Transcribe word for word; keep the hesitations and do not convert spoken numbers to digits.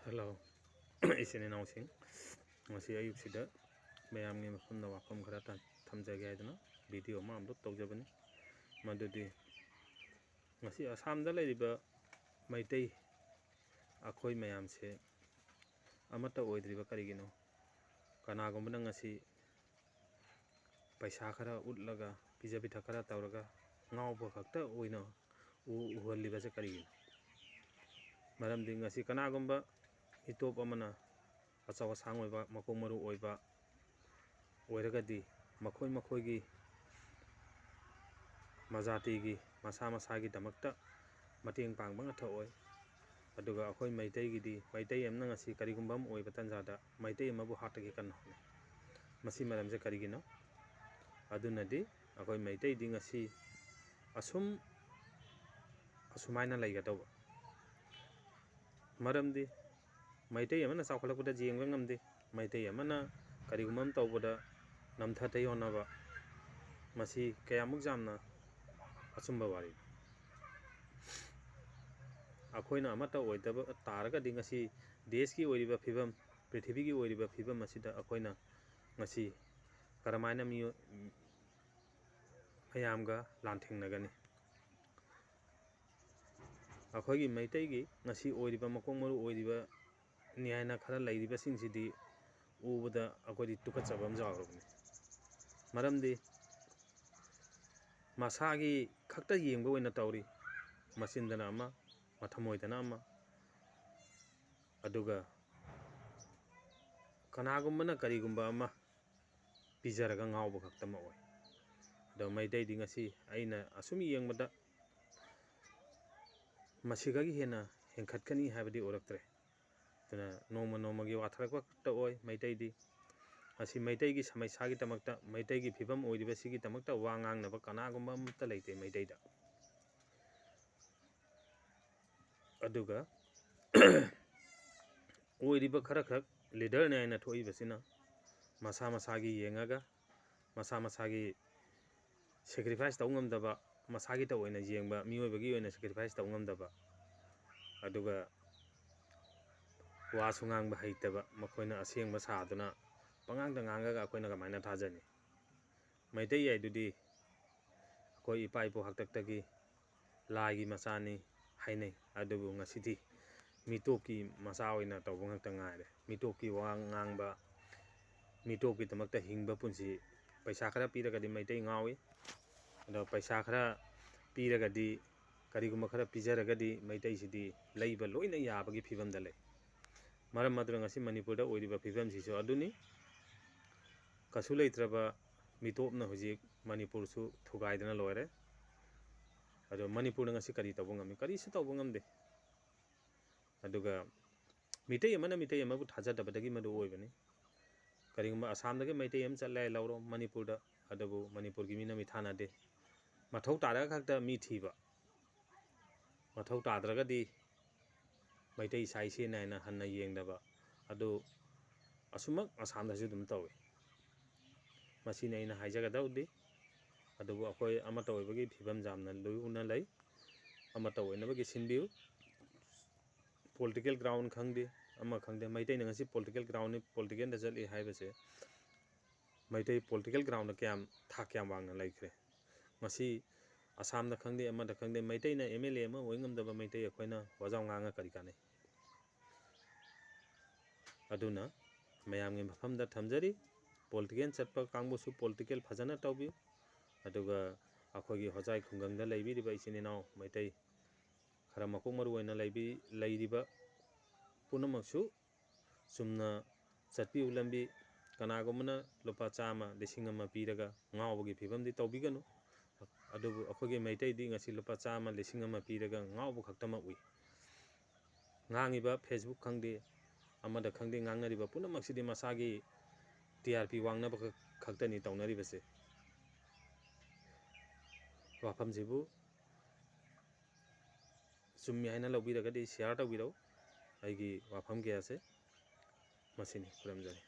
Hello, ꯏꯆꯤꯟ ꯏꯅꯥꯎꯁꯤꯡ, ꯉꯁꯤ ꯑꯌꯨꯛꯁꯤꯗ ꯃꯌꯥꯝꯒꯤ ꯃꯐꯝꯗ ꯋꯥꯐꯝ ꯈꯔ ꯊꯝ-, ꯊꯝꯖꯒꯦ ꯍꯥꯏꯗꯨꯅ ꯚꯤꯗꯤꯑꯣ ꯑꯃ ꯑꯞꯂꯣꯗ ꯇꯧꯖꯕꯅꯤ꯫ ꯃꯗꯨꯗꯤ ꯉꯁꯤ ꯑꯁꯥꯝꯗ ꯂꯩꯔꯤꯕ ꯃꯩꯇꯩ ꯑꯩꯈꯣꯏ ꯃꯌꯥꯝꯁꯦ ꯑꯃꯠꯇ ꯑꯣꯏꯗ꯭ꯔꯤꯕ ꯀꯔꯤꯒꯤꯅꯣ? ꯀꯅꯥꯒꯨꯝꯕꯅ ꯉꯁꯤ ꯄꯩꯁꯥ ꯈꯔ ꯎꯠꯂꯒ, ꯄꯤꯖ ꯄꯤꯊꯛ ꯈꯔ ꯇꯧꯔꯒ ꯉꯥꯎꯕ ꯈꯛꯇ ꯑꯣꯏꯅ ꯎ-, ꯎꯍꯜꯂꯤꯕꯁꯦ ꯀꯔꯤꯒꯤꯅꯣ? ꯃꯔꯝꯗꯤ ꯉꯁꯤ ꯀꯅꯥꯒꯨꯝꯕ ꯃꯤꯇꯣꯞ ꯑꯃꯅ ꯑꯆꯧ ꯑꯁꯥꯡ ꯑꯣꯏꯕ, ꯃꯀꯣꯛ ꯃꯔꯨ ꯑꯣꯏꯕ ꯑꯣꯏꯔꯒꯗꯤ ꯃꯈꯣꯏ ꯃꯈꯣꯏꯒꯤ ꯃꯖꯥꯇꯤꯒꯤ ꯃꯁꯥ ꯃꯁꯥꯒꯤꯗꯃꯛꯇ ꯃꯇꯦꯡ ꯄꯥꯡꯕ ꯉꯥꯛꯇ ꯑꯣꯏ꯫ ꯑꯗꯨꯒ ꯑꯩꯈꯣꯏ ꯃꯩꯇꯩꯒꯤꯗꯤ, ꯃꯩꯇꯩ ꯑꯃꯅ ꯉꯁꯤ ꯀꯔꯤꯒꯨꯝꯕ ꯑꯃ ꯑꯣꯏꯕ ꯇꯥꯟꯖꯥꯗ ꯃꯩꯇꯩ ꯑꯃꯕꯨ ꯍꯥꯠꯇꯒꯦ ꯀꯟꯅ ꯍꯣꯠꯅꯩ꯫ ꯃꯁꯤ ꯃꯔꯝꯁꯦ ꯀꯔꯤꯒꯤꯅꯣ? ꯑꯗꯨꯅꯗꯤ ꯑꯩꯈꯣꯏ ꯃꯩꯇꯩꯗꯤ ꯉꯁꯤ ꯑꯁꯨꯝ, ꯑꯁꯨꯃꯥꯏꯅ ꯂꯩꯒꯗꯧꯕ꯫ ꯃꯔꯝꯗꯤ ꯃꯩꯇꯩ ꯑꯃꯅ ꯆꯥꯎꯈꯠꯂꯛꯄꯗ ꯌꯦꯡꯕ ꯉꯝꯗꯦ, ꯃꯩꯇꯩ ꯑꯃꯅ ꯀꯔꯤꯒꯨꯝꯕ ꯑꯃ ꯇꯧꯕꯗ ꯅꯝꯊ ꯇꯩ ꯍꯣꯠꯅꯕ, ꯃꯁꯤ ꯀꯌꯥꯃꯨꯛ ꯌꯥꯝꯅ ꯑꯆꯨꯝꯕ ꯋꯥꯔꯤꯅꯣ? ꯑꯩꯈꯣꯏꯅ ꯑꯃꯠꯇ ꯑꯣꯏꯗꯕ ꯇꯥꯔꯒꯗꯤ ꯉꯁꯤ ꯗꯦꯁꯀꯤ ꯑꯣꯏꯔꯤꯕ ꯐꯤꯕꯝ, ꯄ꯭ꯔꯤꯊꯤꯕꯤꯒꯤ ꯑꯣꯏꯔꯤꯕ ꯐꯤꯕꯝ ꯑꯁꯤꯗ ꯑꯩꯈꯣꯏꯅ ꯉꯁꯤ ꯀꯔꯝꯍꯥꯏꯅ ꯃꯤꯑꯣꯏ-, ꯃꯌꯥꯝꯒ ꯂꯥꯟꯊꯦꯡꯅꯒꯅꯤ? ꯑꯩꯈꯣꯏꯒꯤ ꯃꯩꯇꯩꯒꯤ ꯉꯁꯤ ꯑꯣꯏꯔꯤꯕ ꯃꯀꯣꯛ ꯃꯔꯨ ꯑꯣꯏꯔꯤꯕ ꯅ꯭ꯌꯥꯏꯅ ꯈꯔ ꯂꯩꯔꯤꯕꯁꯤꯡꯁꯤꯗꯤ ꯎꯕꯗ ꯑꯩꯈꯣꯏꯗꯤ ꯇꯨꯀꯠꯆꯕ ꯑꯃ ꯌꯥꯎꯔꯕꯅꯤ꯫ ꯃꯔꯝꯗꯤ ꯃꯁꯥꯒꯤ ꯈꯛꯇ ꯌꯦꯡꯕ ꯑꯣꯏꯅ ꯇꯧꯔꯤ, ꯃꯆꯤꯟꯗꯅ ꯑꯃ, ꯃꯊꯃꯣꯏꯗꯅ ꯑꯃ, ꯑꯗꯨꯒ ꯀꯅꯥꯒꯨꯝꯕꯅ ꯀꯔꯤꯒꯨꯝꯕ ꯑꯃ ꯄꯤꯖꯔꯒ ꯉꯥꯎꯕ ꯈꯛꯇꯃꯛ ꯑꯣꯏ꯫ ꯑꯗꯣ ꯃꯩꯇꯩꯗꯤ ꯉꯁꯤ ꯑꯩꯅ ꯑꯁꯨꯝ ꯌꯦꯡꯕꯗ ꯃꯁꯤꯗꯒꯤ ꯍꯦꯟꯅ ꯍꯦꯟꯈꯠꯀꯅꯤ ꯍꯥꯏꯕꯗꯤ ꯑꯣꯏꯔꯛꯇ꯭ꯔꯦ꯫ ꯑꯗꯨꯅ ꯅꯣꯡꯃ ꯅꯣꯡꯃꯒꯤ ꯋꯥꯊꯔꯛꯄ ꯈꯛꯇ ꯑꯣꯏ ꯃꯩꯇꯩꯗꯤ꯫ ꯉꯁꯤ ꯃꯩꯇꯩꯒꯤ ꯁꯃꯁ꯭ꯌꯥꯒꯤꯗꯃꯛꯇ, ꯃꯩꯇꯩꯒꯤ ꯐꯤꯕꯝ ꯑꯣꯏꯔꯤꯕꯁꯤꯒꯤꯗꯃꯛꯇ ꯋꯥ ꯉꯥꯡꯅꯕ ꯀꯅꯥꯒꯨꯝꯕ ꯑꯃꯠꯇ ꯂꯩꯇꯦ ꯃꯩꯇꯩꯗ꯫ ꯑꯗꯨꯒ ꯑꯣꯏꯔꯤꯕ ꯈꯔꯈꯛ ꯂꯤꯗꯔꯅꯦ ꯍꯥꯏꯅ ꯊꯣꯛꯏꯕꯁꯤꯅ ꯃꯁꯥ ꯃꯁꯥꯒꯤ ꯌꯦꯡꯉꯒ, ꯃꯁꯥ ꯃꯁꯥꯒꯤ ꯁꯦꯀ꯭ꯔꯤꯐꯥꯏꯁ ꯇꯧ ꯉꯝꯗꯕ, ꯃꯁꯥꯒꯤꯇ ꯑꯣꯏꯅ ꯌꯦꯡꯕ, ꯃꯤꯑꯣꯏꯕꯒꯤ ꯑꯣꯏꯅ ꯁꯦꯀ꯭ꯔꯤꯐꯥꯏꯁ ꯇꯧ ꯉꯝꯗꯕ, ꯑꯗꯨꯒ ꯋꯥꯁꯨ ꯉꯥꯡꯕ ꯍꯩꯇꯕ ꯃꯈꯣꯏꯅ ꯑꯁꯦꯡꯕ ꯁꯥꯗꯨꯅ ꯄꯉꯥꯡꯗ ꯉꯥꯡꯉꯒ ꯑꯩꯈꯣꯏꯅ ꯀꯃꯥꯏꯅ ꯊꯥꯖꯅꯤ? ꯃꯩꯇꯩ ꯍꯥꯏꯗꯨꯗꯤ ꯑꯩꯈꯣꯏ ꯏꯄꯥ ꯏꯄꯨ ꯍꯥꯛꯇꯛꯇꯒꯤ ꯂꯥꯏꯒꯤ ꯃꯆꯥꯅꯤ ꯍꯥꯏꯅꯩ꯫ ꯑꯗꯨꯕꯨ ꯉꯁꯤꯗꯤ ꯃꯤꯇꯣꯞꯀꯤ ꯃꯆꯥ ꯑꯣꯏꯅ ꯇꯧꯕ ꯉꯥꯛꯇ ꯉꯥꯏꯔꯦ꯫ ꯃꯤꯇꯣꯞꯀꯤ ꯋꯥ ꯉꯥꯡꯕ, ꯃꯤꯇꯣꯞꯀꯤꯗꯃꯛꯇ ꯍꯤꯡꯕ ꯄꯨꯟꯁꯤ꯫ ꯄꯩꯁꯥ ꯈꯔ ꯄꯤꯔꯒꯗꯤ ꯃꯩꯇꯩ ꯉꯥꯎꯏ꯫ ꯑꯗꯣ ꯄꯩꯁꯥ ꯈꯔ ꯄꯤꯔꯒꯗꯤ, ꯀꯔꯤꯒꯨꯝꯕ ꯈꯔ ꯄꯤꯖꯔꯒꯗꯤ ꯃꯩꯇꯩꯁꯤꯗꯤ ꯂꯩꯕ ꯂꯣꯏꯅ ꯌꯥꯕꯒꯤ ꯐꯤꯕꯝꯗ ꯂꯩ꯫ ꯃꯔꯝ ꯑꯗꯨꯅ ꯉꯁꯤ ꯃꯅꯤꯄꯨꯔꯗ ꯑꯣꯏꯔꯤꯕ ꯐꯤꯕꯝꯁꯤꯁꯨ ꯑꯗꯨꯅꯤ꯫ ꯀꯩꯁꯨ ꯂꯩꯇ꯭ꯔꯕ ꯃꯤꯇꯣꯞꯅ ꯍꯧꯖꯤꯛ ꯃꯅꯤꯄꯨꯔꯁꯨ ꯊꯨꯒꯥꯏꯗꯅ ꯂꯣꯏꯔꯦ꯫ ꯑꯗꯣ ꯃꯅꯤꯄꯨꯔꯅ ꯉꯁꯤ ꯀꯔꯤ ꯇꯧꯕ ꯉꯝꯃꯤ? ꯀꯔꯤꯁꯨ ꯇꯧꯕ ꯉꯝꯗꯦ꯫ ꯑꯗꯨꯒ ꯃꯤꯇꯩ ꯑꯃꯅ ꯃꯤꯇꯩ ꯑꯃꯕꯨ ꯊꯥꯖꯗꯕꯗꯒꯤ ꯃꯗꯨ ꯑꯣꯏꯕꯅꯤ꯫ ꯀꯔꯤꯒꯨꯝꯕ ꯑꯁꯥꯝꯗꯒꯤ ꯃꯩꯇꯩ ꯑꯃ ꯆꯠꯂꯦ ꯂꯧꯔꯣ ꯃꯅꯤꯄꯨꯔꯗ, ꯑꯗꯨꯕꯨ ꯃꯅꯤꯄꯨꯔꯒꯤ ꯃꯤꯅ ꯃꯤꯊꯥꯅꯗꯦ꯫ ꯃꯊꯧ ꯇꯥꯔꯒ ꯈꯛꯇ ꯃꯤ ꯊꯤꯕ, ꯃꯊꯧ ꯇꯥꯗ꯭ꯔꯒꯗꯤ ꯃꯩꯇꯩ ꯏꯆꯥ ꯏꯁꯦꯅꯤ ꯍꯥꯏꯅ ꯍꯟꯅ ꯌꯦꯡꯗꯕ ꯑꯗꯨ ꯑꯁꯨꯃꯛ ꯑꯁꯥꯝꯗꯁꯨ ꯑꯗꯨꯝ ꯇꯧꯏ꯫ ꯃꯁꯤꯅꯤ ꯑꯩꯅ ꯍꯥꯏꯖꯒꯗꯧꯗꯤ꯫ ꯑꯗꯨꯕꯨ ꯑꯩꯈꯣꯏ ꯑꯃꯠꯇ ꯑꯣꯏꯕꯒꯤ ꯐꯤꯕꯝ ꯌꯥꯝꯅ ꯂꯨꯅ ꯂꯩ꯫ ꯑꯃꯠꯇ ꯑꯣꯏꯅꯕꯒꯤ ꯁꯤꯟꯕꯤꯌꯨ꯫ ꯄꯣꯂꯤꯇꯤꯀꯦꯜ ꯒ꯭ꯔꯥꯎꯟ ꯈꯪꯗꯦ, ꯑꯃ ꯈꯪꯗꯦ, ꯃꯩꯇꯩꯅ ꯉꯁꯤ ꯄꯣꯂꯤꯇꯤꯀꯦꯜ ꯒ꯭ꯔꯥꯎꯟꯅꯤ, ꯄꯣꯂꯤꯇꯤꯀꯦꯜꯗ ꯆꯠꯂꯤ ꯍꯥꯏꯕꯁꯦ ꯃꯩꯇꯩ ꯄꯣꯂꯤꯇꯤꯀꯦꯜ ꯒ꯭ꯔꯥꯎꯟꯗ ꯀꯌꯥꯝ, ꯊꯥꯛ ꯀꯌꯥꯝ ꯋꯥꯡꯅ ꯂꯩꯈ꯭ꯔꯦ? ꯉꯁꯤ ꯑꯁꯥꯝꯗ ꯈꯪꯗꯦ, ꯑꯃꯗ ꯈꯪꯗꯦ, ꯃꯩꯇꯩꯅ ꯑꯦꯝ ꯑꯦꯜ ꯑꯦ ꯑꯃ ꯑꯣꯏ ꯉꯝꯗꯕ ꯃꯩꯇꯩ ꯑꯩꯈꯣꯏꯅ ꯋꯥꯖꯥꯎ ꯉꯥꯡꯉ ꯀꯔꯤ ꯀꯥꯟꯅꯩ? ꯑꯗꯨꯅ ꯃꯌꯥꯝꯒꯤ ꯃꯐꯝꯗ ꯊꯝꯖꯔꯤ, ꯄꯣꯂꯤꯇꯤꯀꯦꯜ ꯆꯠꯄ ꯀꯥꯡꯕꯨꯁꯨ ꯄꯣꯂꯤꯇꯤꯀꯦꯜ ꯐꯖꯅ ꯇꯧꯕꯤꯌꯨ꯫ ꯑꯗꯨꯒ ꯑꯩꯈꯣꯏꯒꯤ ꯍꯣꯖꯥꯏ ꯈꯨꯡꯒꯪꯗ ꯂꯩꯕꯤꯔꯤꯕ ꯏꯆꯤꯟ ꯏꯅꯥꯎ ꯃꯩꯇꯩ ꯈꯔ ꯃꯀꯣꯛ ꯃꯔꯨ ꯑꯣꯏꯅ ꯂꯩꯕꯤ-, ꯂꯩꯔꯤꯕ ꯄꯨꯝꯅꯃꯛꯁꯨ ꯆꯨꯝꯅ ꯆꯠꯄꯤꯌꯨ ꯂꯝꯕꯤ꯫ ꯀꯅꯥꯒꯨꯝꯕꯅ ꯂꯨꯄꯥ ꯆꯥꯝꯃ, ꯂꯤꯁꯤꯡ ꯑꯃ ꯄꯤꯔꯒ ꯉꯥꯎꯕꯒꯤ ꯐꯤꯕꯝꯗꯤ ꯇꯧꯕꯤꯒꯅꯨ꯫ ꯑꯗꯨꯕꯨ ꯑꯩꯈꯣꯏꯒꯤ ꯃꯩꯇꯩꯗꯤ ꯉꯁꯤ ꯂꯨꯄꯥ ꯆꯥꯝꯃ, ꯂꯤꯁꯤꯡ ꯑꯃ ꯄꯤꯔꯒ ꯉꯥꯎꯕ ꯈꯛꯇꯃꯛ ꯎꯏ꯫ ꯉꯥꯡꯉꯤꯕ Facebook ꯈꯪꯗꯦ, ꯑꯃꯗ ꯈꯪꯗꯦ, ꯉꯥꯡꯅꯔꯤꯕ ꯄꯨꯝꯅꯃꯛꯁꯤꯗꯤ ꯃꯁꯥꯒꯤ ꯇꯤ ꯑꯥꯔ ꯄꯤ ꯋꯥꯡꯅꯕ ꯈꯛ-, ꯈꯛꯇꯅꯤ ꯇꯧꯅꯔꯤꯕꯁꯦ꯫ ꯋꯥꯐꯝꯁꯤꯕꯨ ꯆꯨꯝꯃꯤ ꯍꯥꯏꯅ ꯂꯧꯕꯤꯔꯒꯗꯤ share ꯇꯧꯕꯤꯔꯛꯎ꯫ ꯑꯩꯒꯤ ꯋꯥꯐꯝ ꯀꯌꯥꯁꯦ ꯃꯁꯤꯅꯤ꯫ ꯈꯨꯔꯨꯝꯖꯔꯤ꯫